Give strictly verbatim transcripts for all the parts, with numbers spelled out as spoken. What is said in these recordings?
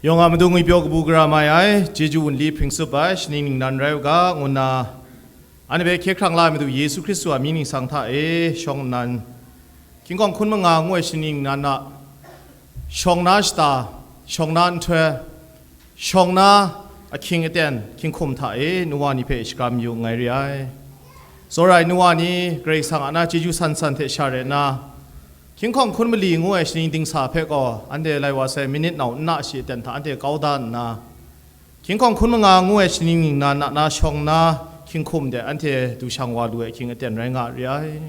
Yawng a matu ngwipyaw kabu gara mai ai, chyeju wunli hpring tsup ai, shaning ningnan rai u ga, ngu nna, anhte hpe hkye hkrang la ai Madu Yesu Hkristu a mying ningsang hta e, shawng nnan, hkying hkawng hkun manga ngu ai shaning ningnan a, shawng na shata, shawng na nhtoi, shawng na ahkying aten, hkying hkum hta e, nu wa ni hpe shaga mayu nngai re ai. Tsawra ai nu wa ni, Karai Kasang a na chyeju san san hte sha rai nna, hkying hkawng hkun mali ngu ai shaning dingsa hpe gaw, anhte lai wa sai minit nau nna shi aten hta anhte kau da nna, hkying hkawng hkun manga ngu ai shaning ningnan a na shawng na hkying hkum de anhte du shang wa lu ai ahkying aten rai nga re ai.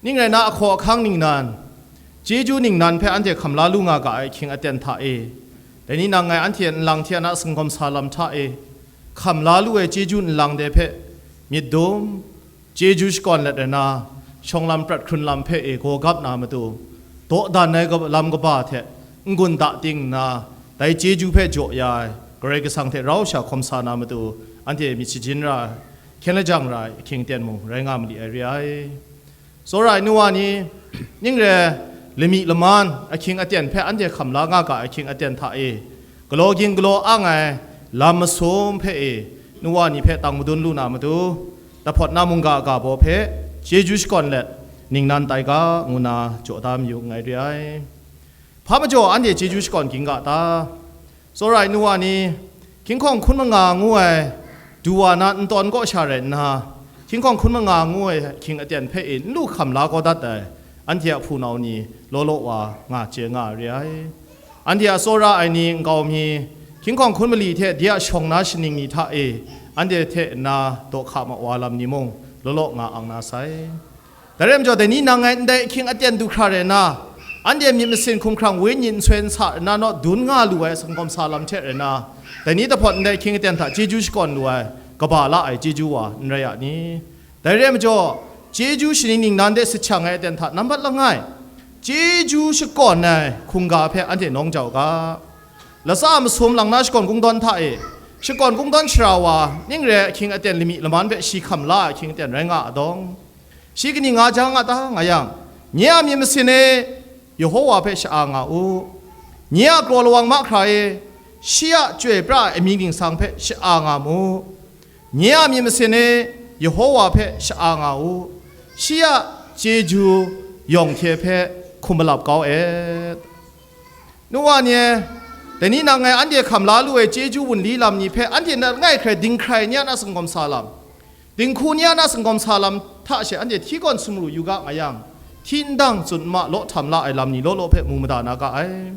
Ning rai nna, ahkaw ahkang ningnan, chyeju ningnan hpe anhte hkam la lu nga ga ai ahkying aten hta e, dai ni nang ngai anhte nlang hte a na singawm sa lam hta e, hkam la lu ai chyeju nlang de hpe myit dum, chyeju shakawn let ai na, shawng lam prat hkrun lam hpe e gaw gap na matu, dawdan ai lam kaba hte n-gun da ting nna, dai chyeju hpe jaw ya ai, Karai Kasang hte rau sha hkawm sa na matu, anhte myit shajin ra ai, hkyen lajang ra ai ahkying aten mung rai nga mali ai re ai. Tsawra ai nu wa ni, ning re, lami laman ahkying aten hpe anhte hkam la nga ga ai ahkying aten hta e, galaw ging galaw ang ai lam masum hpe e, nu wa ni hpe tang madun lu na matu, tahpawt na mungga ga baw hpe chyeju shakawn let ningnan tai ga, ngu na jaw da mayu nngai re ai. Hpa majaw anhte chyeju shakawn ging ga ta? Tsawra ai nu wa ni, hkying hkawng hkun manga ngu ai du wa na ntawn kaw sha rai nna, hkying hkawng hkun manga ngu ai ahkying aten hpe e n lu hkam la kau dat ai, anhte a hpunau ni law law wa nga chye nga re ai. Anhte a tsawra ai ni nkau mi, hkying hkawng hkun mali hte de a shawng na shaning ni hta e, anhte hte nna daw hka ma wa lam ni mung, law law nga ang na sai. Dai rai majaw, dai ni nang ngai ndai ahkying aten du hkra rai nna, anhte myit masin hkumhkrang wenyi nsoi nsa rai nna naw dun nga lu ai singawm sa lam hte rai nna, dai ni tahpawt ndai ahkying aten hta chyeju shakawn lu ai, kaba la ai chyeju wa n rai a ni? Dai rai majaw, chyeju shaning ningnan de sachang ai aten hta nambat langai, chyeju shakawn ai hkungga hpe anhte nawng jau ga. Latsa masum lang na shakawn kungdawn hta e, shakawn kungdawn shara wa, ning re ahkying aten lami laman hpe shi hkam la ai ahkying aten rai nga a dawng, shi kaning nga jang a ta nga yang, nye a myit masin e, Yehowa hpe sha-a nga u. Nye a kraw lawang mahkra e, shi a chyoi pra ai amying ningsang hpe sha-a nga mu. Nye a myit masin e, Yehowa hpe sha-a nga u. Shi a chyeju yawng hte hpe hkum malap kau et. Nu wa ni e, dai ni nang ngai anhte hkam la lu ai chyeju wunli lam ni hpe anhte na langai hkrai dinghkrai ni a na singawm sa lam, dinghku ni a na singawm sa lam hta she anhte hti gawn sumru yu ga nga yang, hti ndang tsun nma law htam la ai lam ni law law hpe mu mada na ga ai.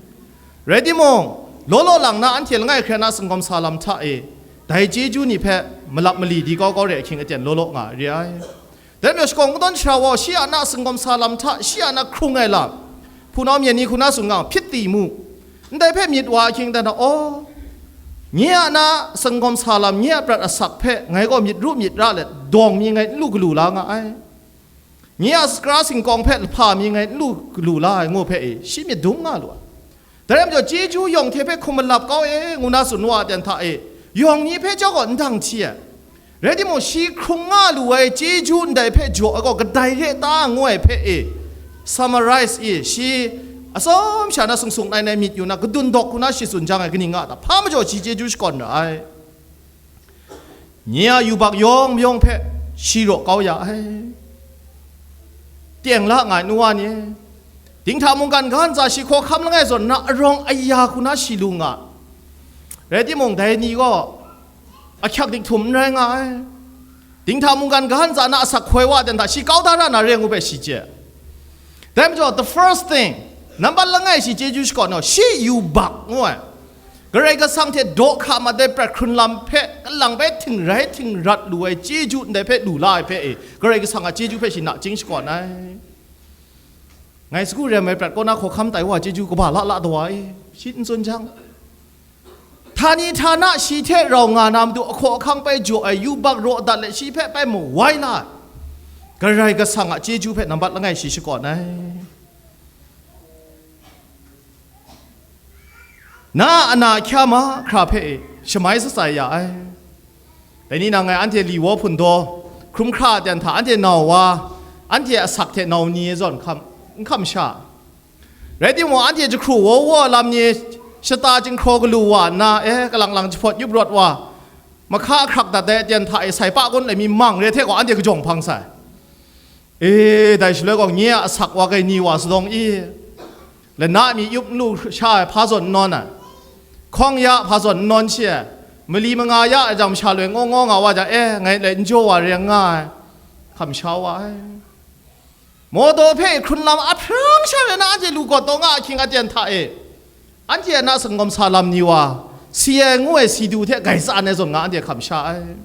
Rai timung, law law lang na anhte langai hkrai na singawm sa lam hta e, dai chyeju ni hpe malap mali di kau kau re ahkying aten law law nga ai re ai. Dai majaw, shakawn kungdawn shara wa shi a na singawm sa lam hta, shi a na hkrung ai lam, hpunau myen ni hku na tsun nga, hpyit ti mu. Ndai hpe myit wa ahkying dan a, aw, nye a na singawm sa lam, nye a prat asak hpe ngai gaw myit ru myit ra let, dawng mi ngai n lu galu la nga ai. Nye a sakra singkawng hpe lahpa mi ngai n lu galu la ai, ngu hpe e, shi myit dum nga lu ai. Dai rai majaw, chyeju yawng hte hpe hkum malap kau e, ngu na tsun wa ai aten hta e, yawng ni hpe chyawm gaw n dang hti ai. Rai timung, shi hkrung nga lu ai chyeju ndai hpe jaw ai gaw kadai re ta, ngu ai hpe e, summarize e, shi atsawm sha na sung sung nai nai myit yu na, kadun dawk hku na shi tsun jang ai kaning nga ta? Hpa majaw shi chyeju shakawn ra ai. Nye a yubak yawng mayawng hpe shi raw kau ya ai. Teng la nga ai nu wa ni e, dinghta mungkan ga ntsa shi hkawhkam langai zawn na arawng aya hku na shi lu nga. Rai timung, dai ni gaw ahkyak dik htum n rai nga ai. Dinghta mungkan ga ntsa na asak hkoi wa dan hta shi kau da ra na re ngu hpe shi chye. Dai majaw, the first thing, nambat langai shi chyeju shakawn nau, shi yubak ngu ai. Karai Kasang hte daw hka mat ai prat hkrun lam hpe kalang bai htingrai htingrat lu ai chyeju ndai hpe lu la ai hpe e, Karai Kasang a chyeju hpe shi nachying shakawn ai. Ngai sagu rem ai prat kaw na hkawhkam tai wa chyeju kaba la la tawa e, shi n tsun jang, htani htana shi hte rau nga na matu ahkaw ahkang pai jaw ai yubak raw dat let shi hpe pai mawai la ai. Karai Kasang a chyeju hpe nambat langai shi shakawn ai. Na a na ahkya mahkra hpe e shamai shatsai ya ai. Dai ni nang ngai anhte li waw hpun daw, hkrum hkra a ten hta anhte nau wa, anhte asak hte nau ni e zawn hkam, n hkam sha. Rai timung, anhte jahkru waw waw lam ni, Shata jinghkraw galu wa nna, e, kalang lang jahpawt yup rawt wa, mahka ahkrak dat ai aten hta e sai pa kun ai mi mang re hte gaw, anhte kajawng hpang sai. E, dai shaloi gaw, nye a asak wa kai ni wa sadawng i, lana mi yup n lu sha ai hpa zawn n nawn ai, hkawng ya hpa zawn n nawn shi ai, mali manga ya ai jang masha loi ngaw ngaw nga wa jang, e, ngai lai n jaw wa re nga ai, hkam sha wa ai. Mawdaw hpe hkrun lam ahprang sha re na anhte lu gawt taw nga ahkying aten hta e, anhte a na sangawm sa lam ni wa, si ai ngu ai si du hte gai tsan ai zawn nga anhte hkam sha ai.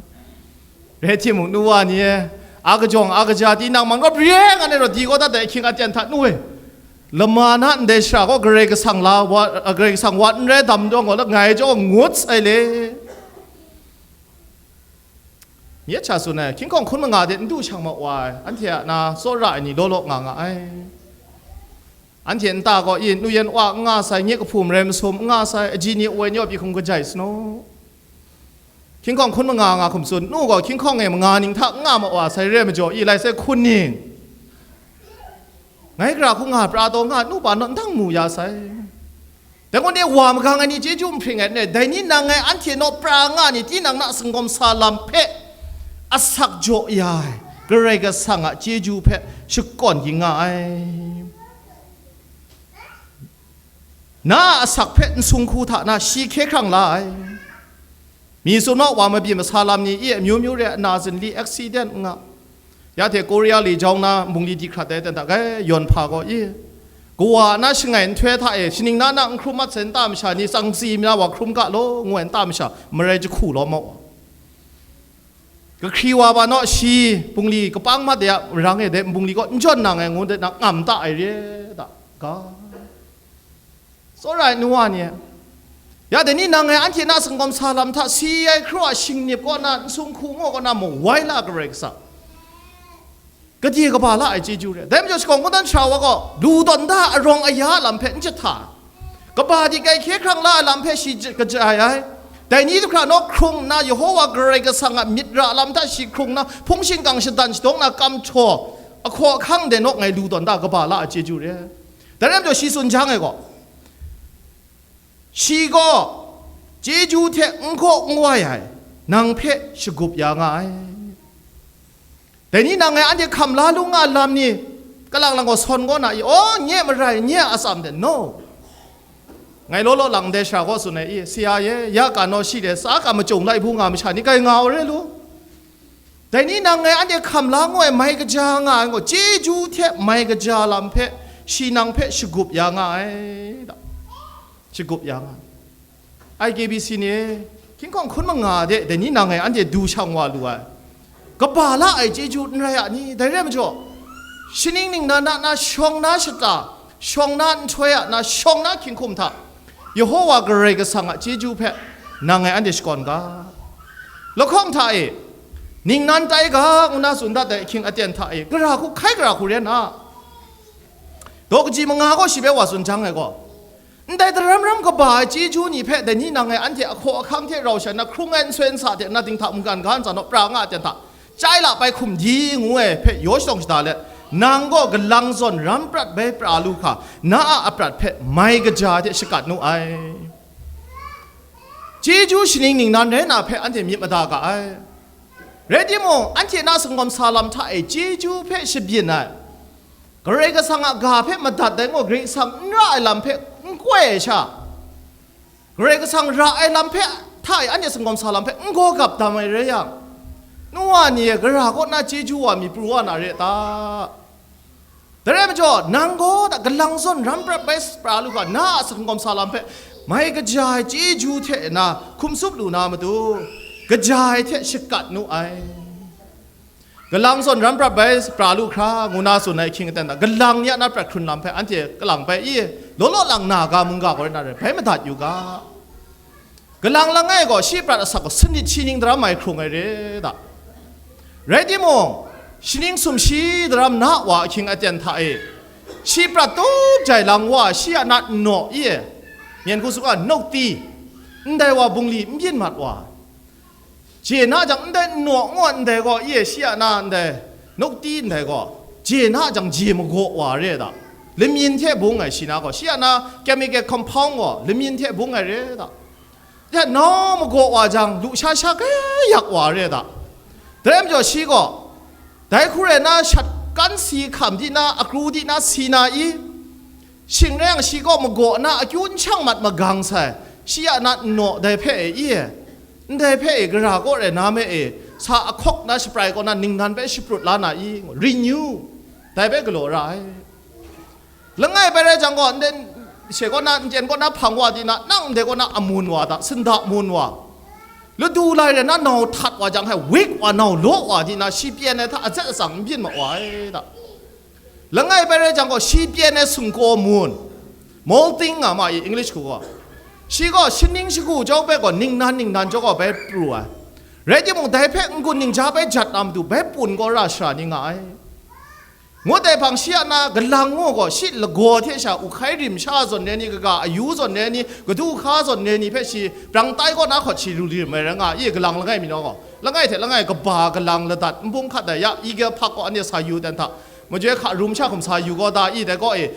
Rai timung, nu wa ni e, a kajawng a kaja tinang man gaw, bri ai ngan e rawt di gaw dat ai ahkying aten hta nu e, lama na ndai shara gaw Karai Kasang la wa, Karai Kasang wa n rai dam dawng gaw, ngai jaw ngut sai le. Myit sha tsun ai, hkying hkawng hkun manga de n du shang ma wa ai, anhte a na tsawra ai ni law law nga nga ai. Anhte nta gaw, i, nu yen wa n nga sai, nye kahpu marai masum n nga sai, aji ni woi ni wa pyi hkum kajai sano. Hkying hkawng hkun manga nga hkum tsun, nu gaw hkying hkawng e manga ning hta n nga ma wa sai, re ai majaw, i, lai sai hkun ning. Ngai gara hku nga pra taw nga, nu pa naw ndang mu ya sai. Dai gaw ne, wa magang ai ni chyeju nhpring ai n rai, dai ni nang ngai anhte naw pra nga ni, tinang na sangawm sa lam hpe asak jaw ya ai Karai Kasang a chyeju hpe shakawn ging nga ai. Na a asak hpe nsung hku hta na shi hkye hkrang la ai. Mi tsun ma wa, mabyi masa lam ni e amyu myu re ai, na zinli, accident nga, ya hte Korea li jau na bungli di hkrat ai ten hta, gai yawn hpa gaw i, kawa na shangai nhtoi hta e, shaning na na n hkrum mat sai nta masha ni, tsang tsi mi na wa hkrum ga law, ngu ai nta masha marai jahku law ma wa. Kahkri wa ba naw shi bungli kapang mat de a marang e, de bungli gaw n jawn nang ai ngu de na ngam ta ai re da ga. Tsawra ai nu wa ni e, ya dai ni nang ngai anhte na sangawm sa lam hta si ai hkru a shingnip kaw na, nsung hku ngaw kaw na mawai la Karai Kasang, gade kaba la ai chyeju re. Dai majaw shakawn kungdawn sara wa gaw lu tawn da arawng aya lam hpe n jahta, kaba di kai hkye hkrang la ai lam hpe shi j-, kajai ai. Dai ni du hkra naw hkrung nna Yehowa Karai Kasang a myit ra lam hta shi hkrung nna, hpung shingkang shadan shadawng na kamhtaw, ahkaw ahkang de naw ngai lu tawn da kaba la ai chyeju re. Dai rai majaw shi tsun jang ai gaw, shi gaw chyeju hte n hkaw n wai ai, nang hpe shagup ya nga ai. Dai ni nang ngai anhte hkam la lu nga lam ni, kalang lang gaw sawn kaw na i, aw, nye marai, nye a atsam de, no. Ngai law law lang ndai shara gaw tsun ai i, Sara ye, ya ka naw shi de, sa ka macung lai hpu nga masha ni kai nga ai re lu. Dai ni nang ngai anhte hkam la ngu ai mai kaja nga ai gaw, chyeju hte mai kaja lam hpe, shi nang hpe shagup ya nga ai, da. Shagup ya nga ai. I K B C ni, hkying hkawng hkun manga de, dai ni nang ngai anhte du shang wa lu ai. Kaba la ai chyeju n rai a ni? Dai rai majaw, shaning ningnan na, na shawng na shata, shawng na nhtoi a na, shawng na hkying hkum hta, Yehowa Karai Kasang a chyeju hpe nang ngai anhte shakawn ga. Lahkawng hta e, ningnan tai ga, ngu na tsun dat ai ahkying aten hta e, gara hku hkai gara hku ren a. Daw kaji manga gaw shi hpe wa tsun jang ai gaw, ndai daram ram kaba ai chyeju ni hpe dai ni nang ngai anhte ahkaw ahkang hte rau sha na hkrung ai nsoi nsa hte na dinghta mungkan ga ntsa naw pra nga ai ten hta, chyai la pai hkum di ngu ai hpe yaw shadawng shada let, nang gaw galang zawn ram prat bai pra lu hkra, na a aprat hpe mai kaja ai hte shakat nu ai. Chyeju shaning ningnan rai na hpe anhte myit mada ga ai. Rai timung, anhte na sangawm sa lam hta e chyeju hpe shabyin ai, Karai Kasang a ga hpe madat ai ngaw, Karai Kasang n ra ai lam hpe n koi ai sha, Karai Kasang ra ai lam hpe hta e anhte sangawm sa lam hpe n gaw gap dam ai rai yang, nu wa ni e, gara kaw na chyeju wa mi pru wa na re ta? Dai rai majaw, nang gaw da galang zawn ram prat bai pra lu hkra, na a sangawm sa lam hpe mai kaja ai chyeju hte na hkum tsup lu na matu, kaja ai hte shakat nu ai. Galang zawn ram prat bai pra lu hkra, ngu na tsun ai ahkying aten hta, galang ni a na prat hkrun lam hpe anhte kalang bai i, law law lang na ga mungga gaw rai na rai, bai madat yu ga. Galang langai gaw shi prat asak gaw sanit shi ning daram mai hkrung ai re da. Rai timung, shaning sumshi daram na wa ahkying aten hta e, shi prat tup jai lang wa, shi a na nnaw i e, myen hku tsuga, nukti, ndai wa bungli n byin mat wa, je na jang, ndai nnaw ngu ai ndai gaw, i e, shi a na ndai nukti ndai gaw, je na jang, je magaw wa re da. Lamyin hte bung ai shi na gaw, shi a na chemical compound gaw lamyin hte bung ai re da. Ya nau magaw wa jang, lu sha sha kei yak wa re da. Dai majaw shi gaw, dai hku rai na shat kan si hkam di na, akru di na si na i, shing rai yang shi gaw magaw na akyu n shang mat magang sai, shi a na nnaw dai hpe e i, ndai hpe e gara kaw rai na me e, sa ahkawk na shaprai kaw na ningnan bai shaprut la na i, renew, dai bai galaw ra ai. Langai bai rai jang gaw, nden she kaw na, nden kaw na hpang wa di na, nang ndai kaw na amun wa da, sinda mun wa. Ladu lai rai na nau htat wa jang, hai wik wa nau law wa di na, shi pyen ai hta azet atsang n byin ma wa ai da. Langai bai rai jang gaw, shi pyen ai sungkaw mun, molting nga ma i English hku gaw. Shi gaw shaning shagu jau bai gaw, ningnan ningnan jau gaw bai pru ai. Rai timung, dai hpe n-gun ningja bai jat na matu, bai pun gaw ra shara ni nga ai. Ngut ai hpang shi a na galang ngu gaw, shi lagaw hte sha, u hkai rim sha zawn re ni, kaga ayu zawn re ni, kadu hka zawn re ni hpe shi, brang tai kaw na hkawt shi lu li rim ai rai nga, i galang langai mi naw gaw, langai hte langai kaba galang ladat n bung hkat ai ya, i ga hpak gaw anhte sa yu dan hta, majoi hka rum sha hkum sa yu gaw da, i dai gaw e,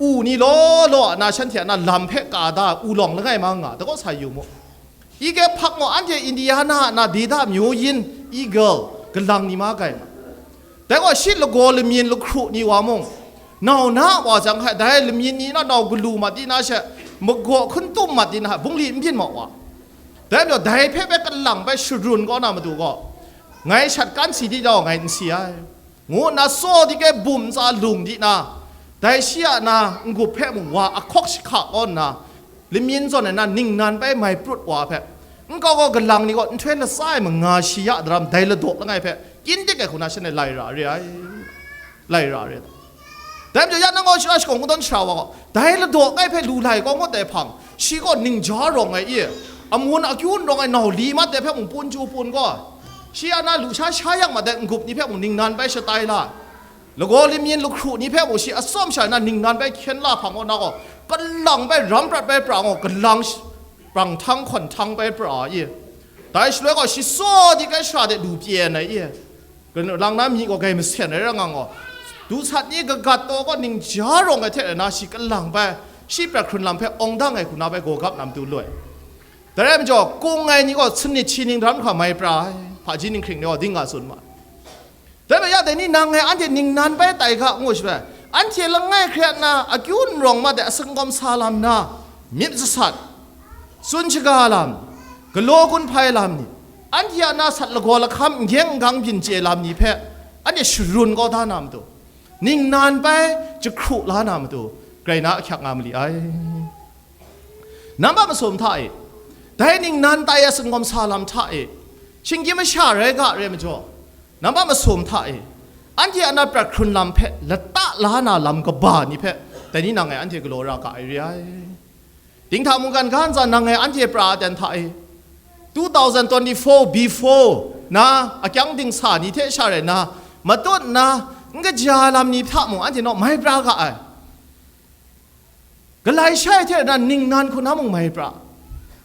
u ni law law a na shanhte a na lam hpe ka da, u lawng langai ma nga, dai gaw sa yu mu. Ige hpak gaw anhte Indiana a na Dida myu yin, eagle, galang ni ma gai ma. Dai gaw shi lagaw lamyin lahkru ni wa mung, nau na wa jang hkai, dai lamyin ni na nau galu mat di na she, magaw hkun tum mat di na hkai, bungli n byin ma wa. Dai majaw dai hpe bai kalang bai sharun kaw na matu gaw, ngai shat kan si di daw ngai n si ai, ngu nna saw di ke bum ntsa lung di na, dai shi a na n-gup hpe mung wa ahkawk shahka kaw nna, lamyin zawn ai na ningnan bai mai prut wa hpe, nkau gaw galang ni gaw nhtoi latsa ai manga shi ya daram dai ladaw langai hpe, kyin dik ai hku na shanhte lai ra re ai, lai ra re ai. Dai majaw ya nang gaw shara shakawn kungdawn shara wa gaw, dai ladaw kai hpe lu lai kaw ngut ai hpang, shi gaw ningja rawng ai i, amun akyu n rawng ai nau li mat ai hpe mung pun chyu pun gaw, shi a na lu sha sha yang mat ai n-gup ni hpe mung ningnan bai shatai la, lagaw lamyin lahkru ni hpe mung shi atsawm sha na ningnan bai hkyen la hpang gaw na gaw, kalang bai ram prat bai pra gaw, kalang sh-, prang htang hkawn htang bai pra i, dai shaloi gaw shi saw di kai shara de lu pyen ai i, Kalang na myi gaw gai masen ai ra nga gaw, du sat ni kagat taw gaw ningja rawng ai hte rana shi kalang bai, shi prat hkrun lam hpe awng dang ai hku na bai gaw gap na matu loi. Dai rai majaw, kung ai ni gaw sanit shi ning ram hkra mai pra ai, hpaji ninghkring ni gaw ding nga tsun ma ai. Dai bai ya dai ni nang ngai anhte ningnan bai tai ga ngu shi bai, anhte langai hkre na akyu n rawng mat ai asangkawm sa lam na, myit masat, tsun shaga lam, galaw gun hpai lam ni, anhte a na sat lagaw lahkam n gyeng n gang byin chye lam ni hpe anhte sharun kau da na matu, ningnan bai jahkru la na matu, grai na ahkyak nga ma li ai. Nambat masum hta e, dai ningnan tai a singawm sa lam hta e, shinggyim masha rai ga re majaw, nambat masum hta e, anhte a na prat hkrun lam hpe lata la na lam kaba ni hpe, dai ni nang ngai anhte galaw ra ga ai re ai. Dinghta mungkan ga ntsa nang ngai anhte pra aten hta e, two thousand twenty-four before na akyang dingsa ni hte sha rai na, matut nna n kaja lam ni hta mung anhte naw mai pra ga ai. Galai shai hte na ningnan hku na mung mai pra.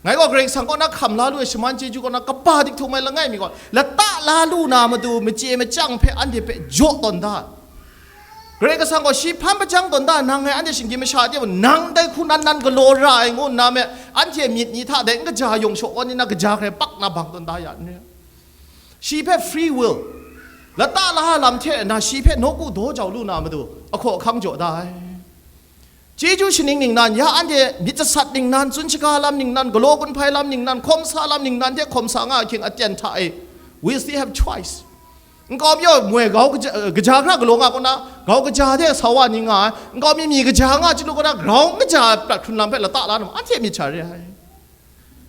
Ngai gaw Karai Kasang kaw na hkam la lu ai shaman chyeju kaw na kaba dik htum ai langai mi gaw, lata la lu na matu machye machyang hpe anhte hpe jaw tawn da. Karai Kasang gaw shi hpan pajang tawn da, nang ngai anhte shinggyim masha de mung, nang dai hku nan nan galaw ra ai ngu nna me, anhte myit ni hta dai n kaja yawng shaw kaw ni na kaja hkrai pak na bang tawn da ya n re. Shi hpe free will, lata la lam hte na shi hpe nawku daw jau lu na matu, ahkaw ahkang jaw da ai. Chyeju shaning ningnan, ya anhte myit jasat ningnan, tsun shaga lam ningnan, galaw gun hpai lam ningnan, hkawm sa lam ningnan hte hkawm sa nga ahkying aten hta e, we still have choice. Nkau mi gaw moi grau kaja, eh, kaja hkra galaw nga kaw na, grau kaja hte sa wa ni nga ai, nkau mi myi kaja nga chyalu kaw na, grau kaja prat hkrun lam hpe lata la na ma, anhte myit sha re ai.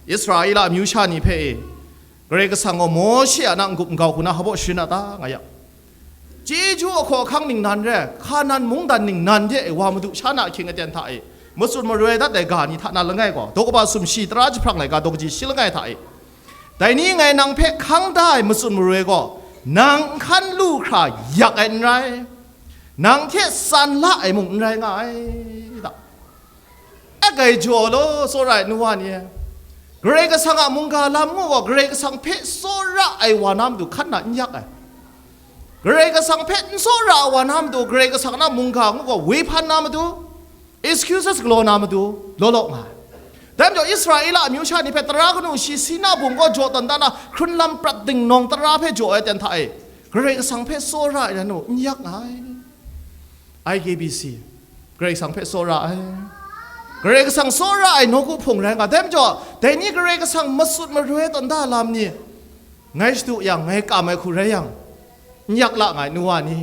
Israela amyu sha ni hpe e, Karai Kasang gaw Mawshe a na n-gup n-gau hku na hpa sharin a ta, nga yang, chyeju ahkaw ahkang ningnan re, Hkanan mungdan ningnan de wa madu sha na ahkying aten hta e, matsun maroi dat ai ga ni hta na langai gaw, daw kaba sumshi tara jahprang laika daw kaji shi langai hta e, dai ni ngai nang hpe hkang da ai matsun maroi gaw, nang n hkan lu hkra yak ai n rai, nang hte san la ai mung n rai nga ai, da. Agai jaw law, tsawra ai nu wa ni e. Karai Kasang a mungga lam ngu gaw, Karai Kasang hpe tsawra ai wa na matu hkan na n yak ai. Karai Kasang hpe n tsawra wa na matu, Karai Kasang na mungga ngu gaw woi hpan na matu, excuses galaw na matu, law law nga ai. Dai majaw Israela amyu sha ni hpe tara kanu shi Sina bum kaw jaw tawn da na, hkrun lam prat dingnawng tara hpe jaw ai ten hta e, Karai Kasang hpe tsawra ai na nu n yak nga ai. I K B C, Karai Kasang hpe tsawra ai. Karai Kasang tsawra ai nawku hpung rai nga. Dai majaw, dai ni Karai Kasang matsun maroi tawn da lam ni, ngai shadu yang, ngai kam ai hku rai yang, n yak la nga ai nu wa ni.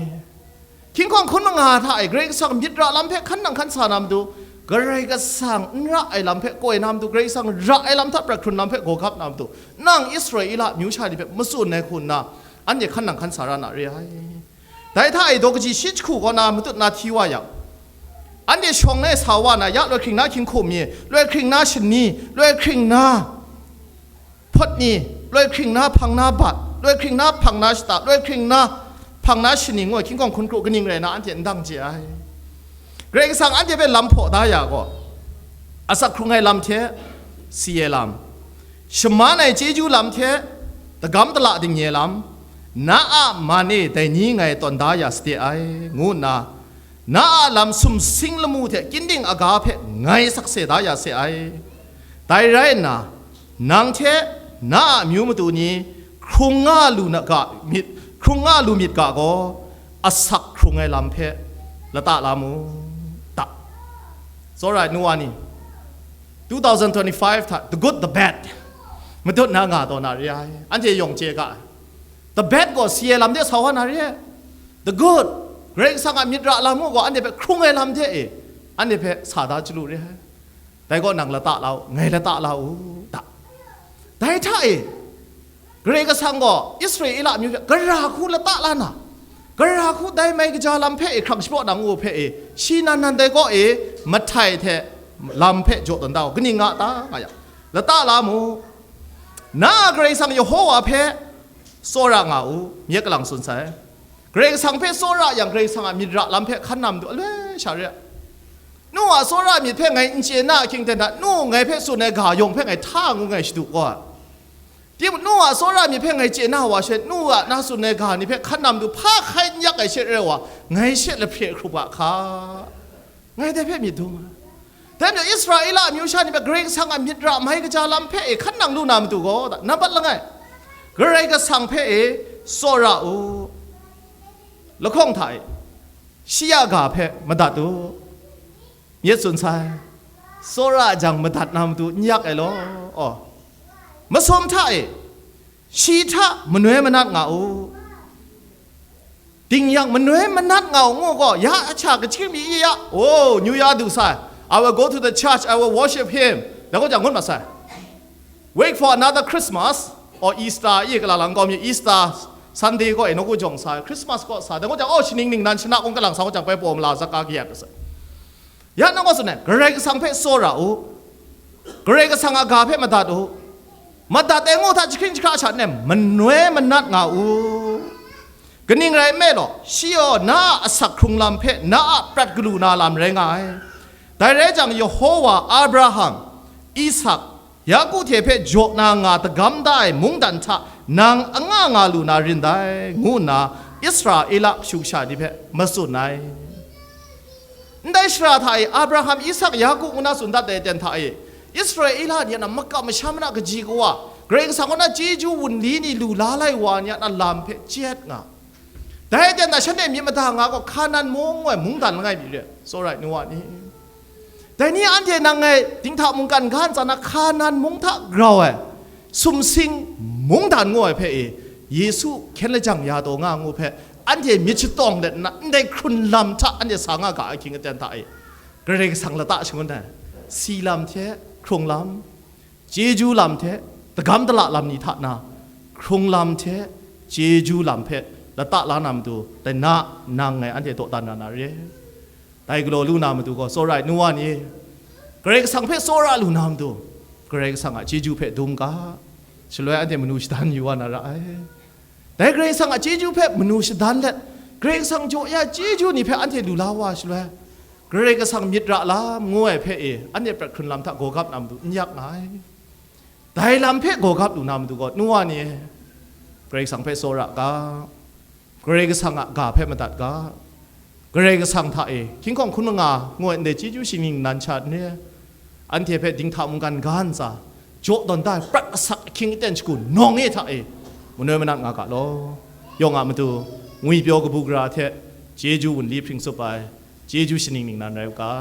Hkying hkawng hkun manga hta e Karai Kasang myit ra lam hpe hkan nang hkan sa na matu, Karai Kasang n ra ai lam hpe koi na matu, Karai Kasang ra ai lam hta prat hkrun lam hpe gawgap na matu, nang Israela amyu sha ni hpe matsun ai hku nna, anhte hkan nang hkan sa ra na re ai. Dai hta e daw kaji shi jahku kaw na matut na hti wa yang, anhte shawng na e sa wa na, ya loi hkring na hkying hkum mi, loi hkring na shani, loi hkring na hpawt ni, loi hkring na hpang na bat, loi hkring na hpang na shata, loi hkring na hpang na shani ngu ai hkying hkawng hkun kru kaning rai na anhte n dang chye ai. Karai Kasang anhte hpe lam hpaw da ya gaw, asak hkrung ai lam hte si ai lam, shaman ai chyeju lam hte dagam dala dingye lam, na a man e dai ni ngai tawn da ya sade ai, ngu nna, na a lam sumsing lamu hte kyin ding aga hpe ngai sakse da ya se ai. Dai rai nna, nang hte na a amyu matu ni hkrung nga lu na ga myit, hkrung nga lu myit ga gaw, asak hkrung ai lam hpe lata la mu, ta. It's alright, nu wa ni. Two thousand twenty-five hta, the good, the bad, matut na nga taw na re ai. Anhte yawng chye ga ai. The bad gaw si ai lam de sa wa na re ai. The good, Karai Kasang a myit ra lam gaw anhte hpe hkrung ai lam de e, anhte hpe sa da chyalu re ai. Dai gaw nang lata la u, ngai lata la u, ta. Dai hta e, Karai Kasang gaw Israela amyu hpe gara hku lata la na, gara hku dai mai kaja lam hpe e hkrang shapraw na ngu hpe e, shi nan nan dai kaw e mahtai hte lam hpe jaw tawn da u, kaning nga ta nga yang, lata la mu. Na a Karai Kasang Yehowa hpe tsawra nga u, myit kalang tsun sai. Karai Kasang hpe tsawra yang, Karai Kasang a myit ra lam hpe hkan na matu aloi sha re ai. Nu a tsawra myit hpe ngai n chye na ahkying ten hta, nu ngai hpe tsun ai ga yawng hpe ngai hta ngu ngai shadu gaw ai. Timung nu a tsawra myit hpe ngai chye na wa she, nu a na tsun ai ga ni hpe hkan na matu hpa hkai n yak ai she rai wa, ngai she lahpre hkrup a hka, ngai dai hpe myit dum ai. Dai majaw Israela amyu sha ni hpe Karai Kasang a myit ra mai kaja lam hpe e hkan nang lu na matu gaw, nampat langai, Karai Kasang hpe e tsawra u, lahkawng hta e shi a ga hpe madat u. Myit tsun sai, tsawra jang madat na matu n yak ai law, aw, masum hta e shi hta manoi manat nga u. Ding yang manoi manat nga u ngu gaw, ya a cha kaching mi ya, oh, New Year du sai, I will go to the church, I will worship him, dai gaw jang ngut masai. Wait for another Christmas or Easter, i kala lang gaw mi Easter Sunday gaw e nawku jawng sa, Christmas gaw sa, dai gaw jang, oh, shaning ningnan shana kung kalang sa gaw jang pai paw mala zak ka kayat masai. Ya nang gaw tsun ai, Karai Kasang hpe tsawra u, Karai Kasang a ga hpe madat u, madat ai ngu hta jahkring jahkra sha nna manoi manat nga u. Kaning rai nme law, shi gaw na a asak hkrung lam hpe na a prat galu na lam rai nga ai. Dai rai jang, Yehowa Abraham, Isak, Yaku hte hpe jaw na nga dagam da ai mungdan hta nang anga nga lu na rin dai, ngu nna Israela kashu kasha ni hpe matsun ai. Ndai shara hta e Abraham, Isak, Yaku ngu na tsun dat ai ten hta e, Israela ni a na makam masham na kaji kawa, Karai Kasang kaw na chyeju wunli ni lu la lai wa ni a na lam hpe chyet nga. Dai ten hta shanhte myit mada nga gaw, Hkanan mung ngu ai mungdan langai mi re, tsawra ai nu wa ni. Dai ni anhte nang ngai dinghta mungkan ga ntsa na Hkanan mung hta grau ai, sumsing mungdan ngu ai hpe e, Yesu hkyen lajang ya taw nga ngu hpe, anhte myit shatawng let nna, ndai hkrun lam hta anhte sa nga ga ai hkying aten hta e, Karai Kasang lata shangun ai, si lam hte hkrung lam, chyeju lam hte dagam dala lam ni hta na, hkrung lam hte chyeju lam hpe lata la na matu, dai na nang ngai anhte dawdan na na re. Dai galaw lu na matu gaw, tsawra ai nu wa ni, Karai Kasang hpe tsawra lu na matu, Karai Kasang a chyeju hpe dum ga, shaloi anhte manu shadan yu wa na ra ai. Dai Karai Kasang a chyeju hpe manu shadan let, Karai Kasang jaw ya chyeju ni hpe anhte lu la wa shaloi, Karai Kasang myit ra lam ngu ai hpe e, anhte prat hkrun lam hta gawgap na matu n yak nga ai. Dai lam hpe gawgap lu na matu gaw, nu wa ni, Karai Kasang hpe tsawra ga. Karai Kasang a ga hpe madat ga. Karai Kasang hta e, hkying hkawng hkun manga ngoi ndai chyeju shaning nan sha n re, anhte hpe dinghta mungkan ga ntsa, jaw tawn da ai prat asak ahkying aten shagu nawng e hta e, manoi manat nga ga law. Yawng a matu, ngwipyaw kabu gara hte chyeju wunli hpring tsup ai chyeju shaning ningnan rai u ga.